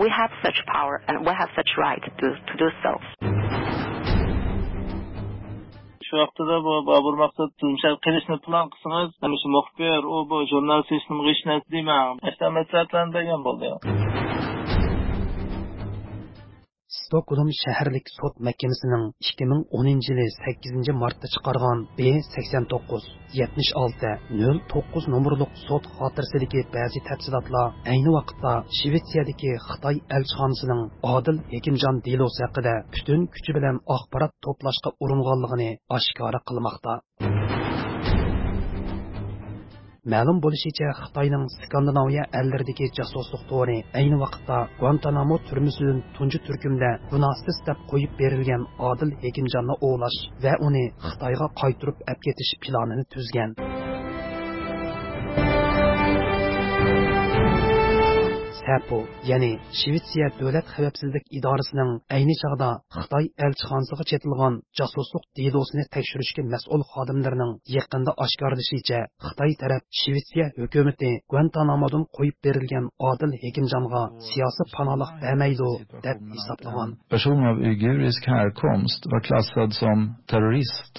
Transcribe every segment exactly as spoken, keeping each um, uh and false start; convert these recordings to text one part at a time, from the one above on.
We have such power and we have such right to, to do so. شۇ ۋاقتىدا بۇ بابۇر مەخسۇت، سىز مۇشۇ قىلىشنى پىلان قىلسىڭىز، مۇشۇ مۇخبىر، ئۇ بۇ ژۇرنالىست ھېچنېمىغا ھېچ نەرسە دېمەڭ. ئەشۇنداق مەسلىھەتلەرنى بەرگەن بولدى. ستوكھولم شەھەرلىك سوت مەھكىمىسىنىڭ ئىككى مىڭ ئونىنچى يىلى سەككىزىنچى مارتتا چىقارغان بې سەكسەن توققۇز، يەتمىش ئالتە، نۆل توققۇز نومۇرلۇق سوت خاتىرىسىدىكى بەزى تەپسىلاتلار ئەينى ۋاقىتتا شىۋېتسىيەدىكى خىتاي ئەلچىخانىسىنىڭ ئادىل ھېكىمجان دېلوسى ھەققىدە پۈتۈن كۈچى بىلەن ئاخبارات توپلاشقا ئۇرۇنغانلىقىنى ئاشكارا قىلماقتا. مەلۇم بولۇشىچە، خىتاينىڭ سكاندىناۋىيە ئەللىرىدىكى جاسۇسلۇق تورى ئەينى ۋاقىتتا گۇانتانامو تۈرمىسىدىن تۇنجى تۈركۈمدە گۇناھسىز دەپ قويۇپ بېرىلگەن ئادىل ھېكىمجاننى ئوۋلاش ۋە ئۇنى خىتايغا قايتۇرۇپ ئەپكېتىش پىلانىنى تۈزگەن. سەپو، يەنى شىۋېتسىيە دۆلەت خەۋپسىزلىك ئىدارىسىنىڭ ئەينى چاغدا خىتاي ئەلچىخانىسىغا چېتىلغان جاسۇسلۇق دېلوسىنى تەكشۈرۈشكە مەسئۇل خادىملىرىنىڭ يېقىندا ئاشكارىلىشىچە، خىتاي تەرەپ شىۋېتسىيە ھۆكۈمىتى گۇانتانامودىن قويۇپ بېرىلگەن ئادىل ھېكىمجانغا سىياسىي پاناھلىق بەرمەيدۇ، دەپ ھېسابلىغان. Person av uigurisk härkomst var klassad som terrorist.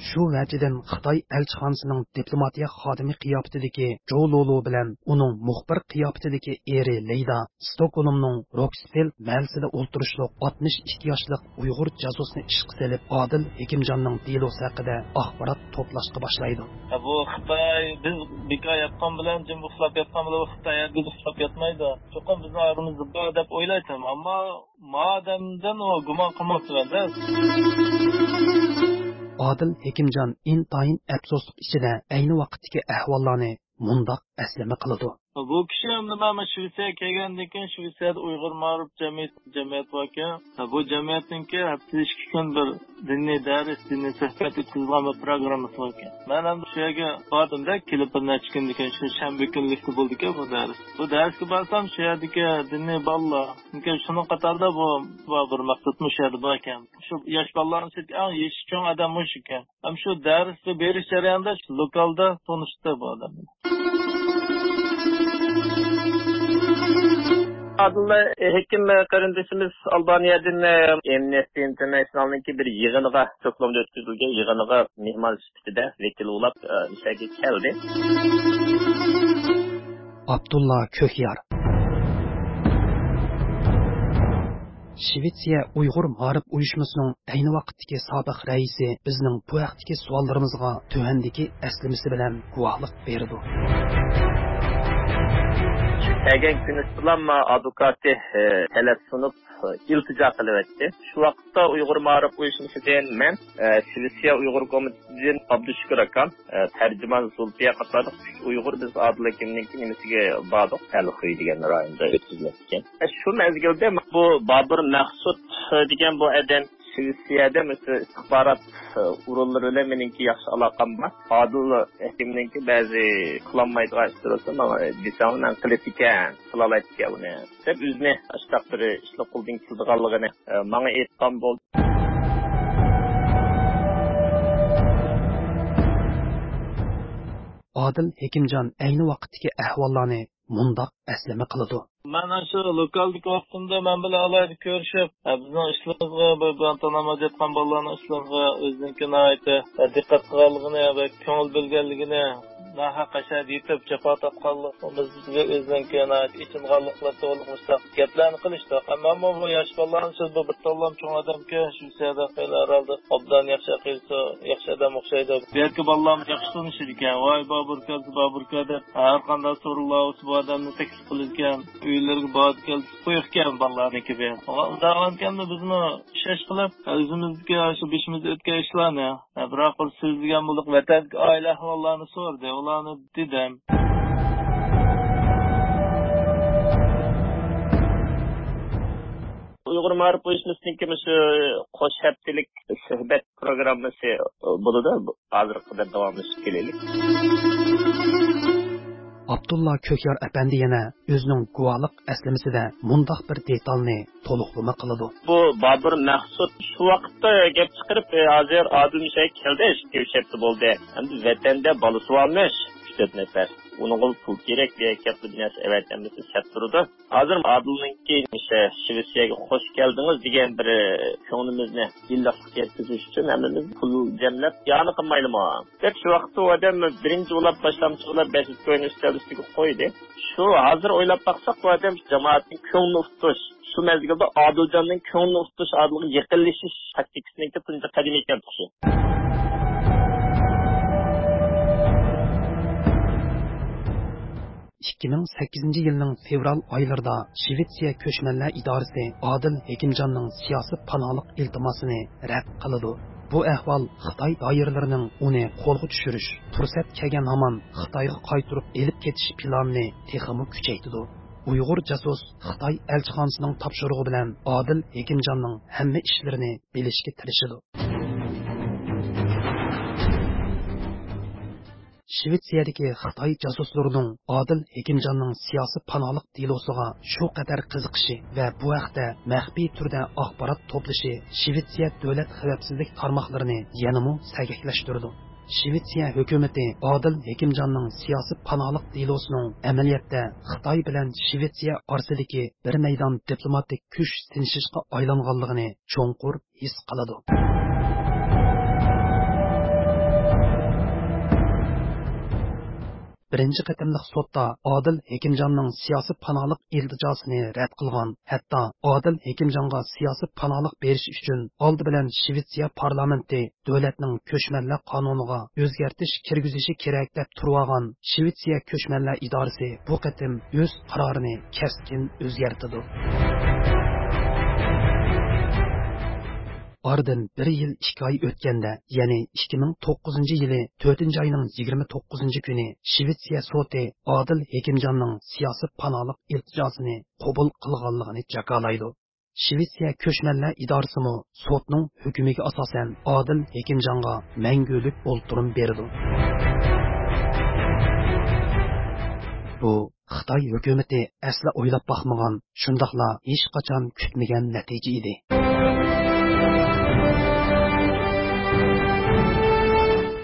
شۇ ۋەجىدىن خىتاي ئەلچىخانىسىنىڭ دىپلوماتىيە خادىمى قىياپىتىدىكى جوۋ لۇلۇ بىلەن ئۇنىڭ مۇخبىر قىياپىتىدىكى ئېرى لېيدا ستوكھولمنىڭ روكسفېلد مەھەللىسىدە ئولتۇرۇشلۇق ئاتمىش ئىككى ياشلىق ئۇيغۇر جاسۇسنى ئىشقا سېلىپ، ئادىل ھېكىمجاننىڭ دېلوسى ھەققىدە ئاخبارات توپلاشقا باشلايدۇ. ھە، بۇ خىتاي، بىز بىكار ياتقان بىلەن، جىم ئۇخلاپ ياتقان بىلەن خىتاي ھەرگىز ئۇخلاپ ياتمايدۇ. چوقۇم بىزنىڭ ئارىمىزدا بار دەپ ئويلايتتىم، ئەمما ما ئادەمدىن ئۇ گۇمان قىلماپتىمەن-دە. ئادىل ھېكىمجان ئىنتايىن ئەپسۇسلۇق ئىچىدە ئەينى ۋاقىتتىكى ئەھۋاللارنى مۇنداق ئەسلىمە قىلىدۇ. بۇ كىشى ئەمدى مەن شىۋېتسىيەگە كەلگەندىن كېيىن، شىۋېتسىيەدە ئۇيغۇر مائارىپ جەمئىيىتى، جەمئىيەت باركەن. بۇ جەمئىيەتنىڭكى ھەپتىدە ئىككى كۈن بىر دىنىي دەرس، دىنىي سۆھبەت ئۆتكۈزىدىغان بىر پروگراممىسى باركەن. مەن ئەمدى شۇ يەرگە باردىم-دە، كېلىپ بىر نەچچە كۈندىن كېيىن، شۇ شەنبە كۈنلۈكتە بولدىكەن بۇ دەرس. بۇ دەرسكە بارسام، شۇ يەردىكى دىنىي بالىلار، چۈنكى شۇنىڭ قاتارىدا بۇ، بۇ بىر مەقسەتمۇ شۇ يەردە باركەن. شۇ ياش بالىلارنىڭ ئىچىدىكى ئەڭ يېشى چوڭ ئادەم مۇشۇكەن. ھەم شۇ دەرسكە بېرىش جەريانىدا شۇ لوكالدا تونۇشتى بۇ ئادەم. ئادىل ھېكىم قېرىندىشىمىز ئالبانىيەدىن ئېمنېستى ئىنتېرنېشنالنىڭكى بىر يىغىنىغا، ستوكھولمدا ئۆتكۈزۈلگەن يىغىنىغا مېھمان سۈپىتىدە ۋەكىل بولاپ، ئە، مۇشۇ يەرگە كەلدى. ئابدۇللا كۆكيار. شىۋېتسىيە ئۇيغۇر مائارىپ ئۇيۇشمىسىنىڭ ئەينى ۋاقىتتىكى سابىق رەئىسى بىزنىڭ بۇ ھەقتىكى سوئاللىرىمىزغا تۆۋەندىكى ئەسلىمىسى بىلەن گۇۋاھلىق بېرىدۇ. كەلگەن كۈنى سىلام ئادۋوكاتى، ئە، تەلەپ سۇنۇپ، ئە، ئىلتىجا قىلىۋەتتى. شۇ ۋاقىتتا ئۇيغۇر مائارىپ ئۇيۇشمىسىدىن مەن، ئە، شىۋېتسىيە ئۇيغۇر كومىتېتىدىن ئابدۇشۈكۈر ئاكام، ئە، تەرجىمان زۇلپىيە قاتارلىق ئۈچ ئۇيغۇر بىز ئادىل ھېكىمنىڭكى نېمىسىگە باردۇق، ئەلخۇي دېگەن رايوندا ئۆتكۈزۈلۈۋەتكەن. ئە، شۇ مەزگىلدە بۇ بابۇر مەخسۇت دېگەن بۇ ئادەم شىۋېتسىيەدە مۇشۇ ئىستىخبارات، ئە، ئورۇنلىرى بىلەن مېنىڭكى ياخشى ئالاقەم بار. ئادىل ھېكىمنىڭكى بەزى قىلالمايدىغان ئىشلىرى بولسا ماڭا دېسەڭ مەن قىلىدىكەن، قىلالايدىكەن ئۇنى دەپ ئۆزىنى ئاشۇنداق بىر ئىشنى قولىدىن كېلىدىغانلىقىنى، ئە، ماڭا ئېيتقان بولدى. ئادىل ھېكىمجان ئەينى ۋاقىتتىكى ئەھۋاللارنى مۇنداق ئەسلىمە قىلىدۇ. مەن ئاشۇ لوكالدىكى ۋاقتىمدا مەن بىلەن ئالاھىدە كۆرۈشۈپ، ئە، بىزنىڭ ئىشلىرىمىزغا، بۇ گۇانتانامودا ياتقان بالىلارنىڭ ئىشلىرىغا ئۆزىنىڭكى ناھايىتى، ئە، دىققەت قىلغانلىقىنى ۋە كۆڭۈل بۆلگەنلىكىنى، ناھەق ئەشەدە يېتىپ جاپا تارتقانلىقىمىز بىزگە ئۆزىنىڭكى ناھايىتى ئېچىنغانلىقلىرى توغرىلىق مۇشۇنداق گەپلەرنى قىلىشتۇق. ئەمما بۇ ياش بالىلارنى سىز بۇ بىر تاللام چوڭ ئادەمكەن، شىۋېتسىيەدە خېلى ھەرھالدا ئوبدان ياخشى ئەقىلسى، ياخشى ئادەم ئوخشايدۇ. بۇ يەردىكى بالىلارمۇ ياخشى تونۇشىدىكەن. ۋاي بابۇركا، بابۇركا دەپ ھەر قانداق سورۇنلار بولسا بۇ ئادەمنى تەكلىپ قىلىدىكەن. ئۆيلىرىگە بارىدىكەن، قويۇقكەن بالىلارنىڭكى بىر. ئۇنداق ئەمدى بىزمۇ ئىش قىلىپ، ئۆزىمىزدىكى شۇ بېشىمىزدا ئۆتكەن ئىشلارنى، بىراق بىر سۆزلىگەن بولۇپ، ۋەتەندىكى ئائىلە ئەھۋاللارنى سورىدى. ئۇلارنى دېدىم. ئۇيغۇر مائارىپ ئۇيۇشمىسىنىڭكى مۇشۇ قوش ھەپتىلىك سۆھبەت پروگراممىسى بولىدۇ. ھازىرغا قەدەر داۋاملىشىپ كېلەيلى. ئابدۇللا كۆكيار ئەپەندى يەنە ئۆزىنىڭ گۇۋاھلىق ئەسلىمىسىدە مۇنداق بىر دېتالنى تولۇقلىما قىلىدۇ. بۇ بابۇر مەخسۇت شۇ ۋاقىتتا گەپ چىقىرىپ، ھازىر ئادىل مۇشۇ يەرگە كەلدى، ئىككى ئۈچ ھەپتە بولدى. ئەمدى ۋەتەندە بالىسى بارمىش، ئۈچ تۆت نەپەر. ئۇنىڭغا پۇل كېرەك، بىر كەپلا بىر نەرسە ئەۋەتەلمىسە سەت تۇرىدۇ. ھازىر ئادىلنىڭكى ئىشە شىۋېتسىيەگە خوش كەلدىڭىز دېگەن بىر كۆڭلىمىزنى ئىللىقلىق يەتكۈزۈش ئۈچۈن ھەممىمىز پۇل جەملەپ يانى قىلمايلىمۇ؟ دەپ شۇ ۋاقىتتا ئۇ ئادەم بىرىنچى بولۇپ، باشلامچى بولۇپ، بەش بىتكوين ئۈستەل ئۈستىگە قويدى. شۇ ھازىر ئويلاپ باقساق، بۇ ئادەم جامائەتنىڭ كۆڭلىنى ئۇتۇش، شۇ مەزگىلدە ئادىلجاننىڭ كۆڭلىنى ئۇتۇش، ئادىلغا يېقىنلىشىش تاكتىكىسىنىڭكى تۇنجى قەدىمى ئىكەن تۇخشى. ئىككى مىڭ سەككىزىنچى يىلنىڭ فېۋرال ئايلىرىدا شىۋېتسىيە كۆچمەنلەر ئىدارىسى ئادىل ھېكىمجاننىڭ سىياسىي پاناھلىق ئىلتىماسىنى رەت قىلىدۇ. بۇ ئەھۋال خىتاي دائىرىلىرىنىڭ ئۇنى قولغا چۈشۈرۈش، پۇرسەت كەلگەن ھامان خىتايغا قايتۇرۇپ ئېلىپ كېتىش پىلانىنى تېخىمۇ كۈچەيتىدۇ. ئۇيغۇر جاسۇس خىتاي ئەلچىخانىسىنىڭ تاپشۇرۇقى بىلەن ئادىل ھېكىمجاننىڭ ھەممە ئىشلىرىنى بىلىشكە تىرىشىدۇ. شىۋېتسىيەدىكى خىتاي جاسۇسلىرىنىڭ ئادىل ھېكىمجاننىڭ سىياسىي پاناھلىق دېلوسىغا شۇ قەدەر قىزىقىشى ۋە بۇ ھەقتە مەخپىي تۈردە ئاخبارات توپلىشى شىۋېتسىيە دۆلەت خەۋپسىزلىك تارماقلىرىنى يەنىمۇ سەگەكلەشتۈرىدۇ. شىۋېتسىيە ھۆكۈمىتى ئادىل ھېكىمجاننىڭ سىياسىي پاناھلىق دېلوسىنىڭ ئەمەلىيەتتە خىتاي بىلەن شىۋېتسىيە ئارىسىدىكى بىر مەيدان دىپلوماتىك كۈچ سىنىشىشقا ئايلانغانلىقىنى چوڭقۇر ھېس قىلىدۇ. بىرىنچى قېتىملىق سوتتا ئادىل ھېكىمجاننىڭ سىياسىي پاناھلىق ئىلتىجاسىنى رەت قىلغان، ھەتتا ئادىل ھېكىمجانغا سىياسىي پاناھلىق بېرىش ئۈچۈن ئالدى بىلەن شىۋېتسىيە پارلامېنتى دۆلەتنىڭ كۆچمەنلەر قانۇنىغا ئۆزگەرتىش كىرگۈزۈشى كېرەك دەپ تۇرۇۋالغان شىۋېتسىيە كۆچمەنلەر ئىدارىسى بۇ قېتىم ئۆز قارارىنى كەسكىن ئۆزگەرتىدۇ. ئارىدىن بىر يىل ئىككى ئاي ئۆتكەندە، يەنى ئىككى مىڭ توققۇزىنچى يىلى تۆتىنچى ئاينىڭ يىگىرمە توققۇزىنچى كۈنى شىۋېتسىيە سوتى ئادىل ھېكىمجاننىڭ سىياسىي پاناھلىق ئىلتىجاسىنى قوبۇل قىلغانلىقىنى جاكارلايدۇ. شىۋېتسىيە كۆچمەنلەر ئىدارىسىمۇ سوتنىڭ ھۆكمىگە ئاساسەن ئادىل ھېكىمجانغا مەڭگۈلۈك ئولتۇرۇم بېرىدۇ. بۇ خىتاي ھۆكۈمىتى ئەسلا ئويلاپ باقمىغان، شۇنداقلا ھېچقاچان كۈتمىگەن نەتىجە ئىدى.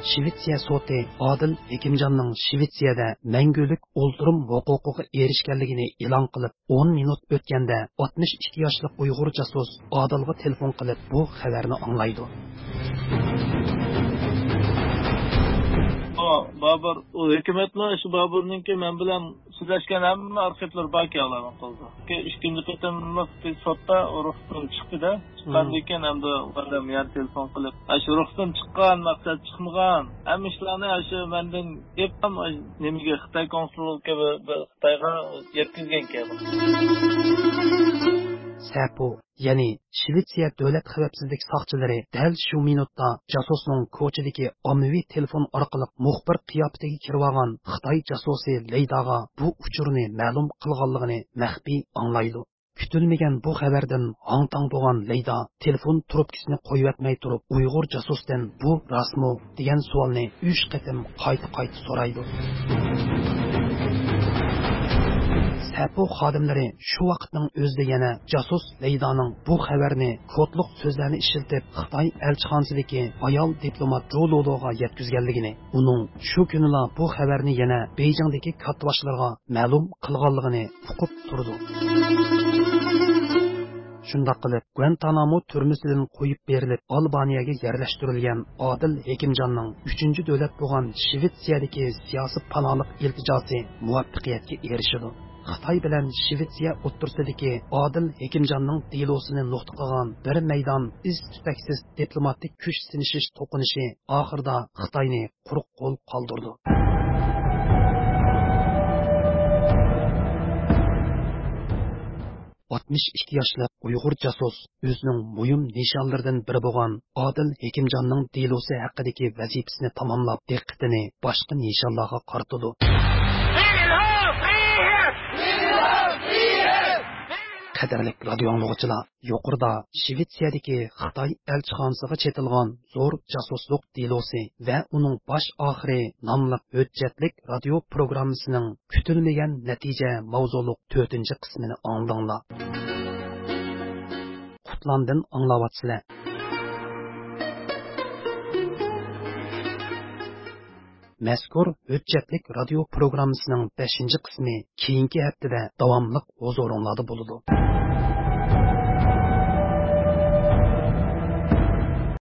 شىۋېتسىيە سوتى ئادىل ھېكىمجاننىڭ شىۋېتسىيەدە مەڭگۈلۈك ئولتۇرۇم ھوقۇقىغا ئېرىشكەنلىكىنى ئېلان قىلىپ، ئون مىنۇت ئۆتكەندە، ئاتمىش ئىككى ياشلىق ئۇيغۇر جاسۇس ئادىلغا تېلېفون قىلىپ، بۇ خەۋەرنى ئاڭلايدۇ. ئۇ بابۇر، ئۇ ھۆكۈمەتنىڭ ئىشى، بابۇرنىڭكى مەن بىلەن سۆزلەشكەن ھەممە ئارخىپلىرى باركەن ئۇلارنىڭ قولىدا. ئىككىنچى قېتىملىق سوتتا ئۇ رۇخسىتىدىن چىقتى-دە. چىققاندىن كېيىن ئەمدى ئۇ ئادەم يەنە تېلېفون قىلىپ، ئاشۇ رۇخسىتىدىن چىققان، مەقسەت چىقمىغان، ھەممە ئىشلارنى ئاشۇ مەندىن ئېلىپ، نېمىگە، خىتاي كونسۇللۇقىغا، خىتايغا يەتكۈزگەنكەن. سەپۇ، يەنى شىۋېتسىيە دۆلەت خەۋپسىزلىك ساقچىلىرى دەل شۇ مىنۇتتا جاسۇسنىڭ كوچىدىكى ئاممىۋى تېلېفون ئارقىلىق مۇخبىر قىياپىتىگە كىرىۋالغان خىتاي جاسۇسى لەيداغا بۇ ئۇچۇرنى مەلۇم قىلغانلىقىنى مەخپىي ئاڭلايدۇ. كۈتۈلمىگەن بۇ خەۋەردىن ھاڭ-تاڭ بولغان لەيدا تېلېفون تۇرۇپكىسىنى قويۇۋەتمەي تۇرۇپ، ئۇيغۇر جاسۇسىدىن «بۇ راستمۇ؟» دېگەن سوئالنى ئۈچ قېتىم قايتا-قايتا سورايدۇ. سەپۇ خادىملىرى شۇ ۋاقىتنىڭ ئۆزىدە يەنە جاسۇس لەيدانىڭ بۇ خەۋەرنى كودلۇق سۆزلەرنى ئىشلىتىپ، خىتاي ئەلچىخانىسىدىكى ئايال دىپلومات جۇ لۇلۇغا يەتكۈزگەنلىكىنى، ئۇنىڭ شۇ كۈنىلا بۇ خەۋەرنى يەنە بېيجىڭدىكى كاتتىباشلىرىغا مەلۇم قىلغانلىقىنى ئۇقۇپ تۇرىدۇ. شۇنداق قىلىپ، گۇەنتانامو تۈرمىسىدىن قويۇپ بېرىلىپ، ئالبانىيەگە يەرلەشتۈرۈلگەن ئادىل ھېكىمجاننىڭ ئۈچىنچى دۆلەت بولغان شىۋېتسىيەدىكى سىياسىي پاناھلىق ئىلتىجاسى مۇۋەپپەقىيەتكە ئېرىشىدۇ. خىتاي بىلەن شىۋېتسىيە ئوتتۇرىسىدىكى ئادىل ھېكىمجاننىڭ دېلوسىنى نۇقتا قىلغان بىر مەيدان ئىز-تۈپەكسىز دىپلوماتىك كۈچ سىنىشىش توقۇنۇشى ئاخىرىدا خىتاينى قۇرۇق قول قالدۇرىدۇ. ئاتمىش ئىككى ياشلىق ئۇيغۇر جاسۇس ئۆزىنىڭ مۇھىم نىشانلىرىدىن بىرى بولغان ئادىل ھېكىمجاننىڭ دېلوسى ھەققىدىكى ۋەزىپىسىنى تاماملاپ، دىققىتىنى باشقا نىشانلارغا قارىتىدۇ. قەدىرلىك رادىيو ئاڭلىغۇچىلار، يۇقىرىدا شىۋېتسىيەدىكى خىتاي ئەلچىخانىسىغا چېتىلغان زور جاسۇسلۇق دېلوسى ۋە ئۇنىڭ باش ئاخىرى ناملىق ھۆججەتلىك رادىيو پروگراممىسىنىڭ كۈتۈلمىگەن نەتىجە ماۋزۇلۇق تۆتىنچى قىسمىنى ئاڭلىدىڭلار. قۇتلاندىن ئاڭلاۋاتىسىلەر. مەزكۇر ھۆججەتلىك رادىيو پروگراممىسىنىڭ بەشىنچى قىسمى كېيىنكى ھەپتىدە داۋاملىق ھۇزۇرۇڭلاردا بولىدۇ.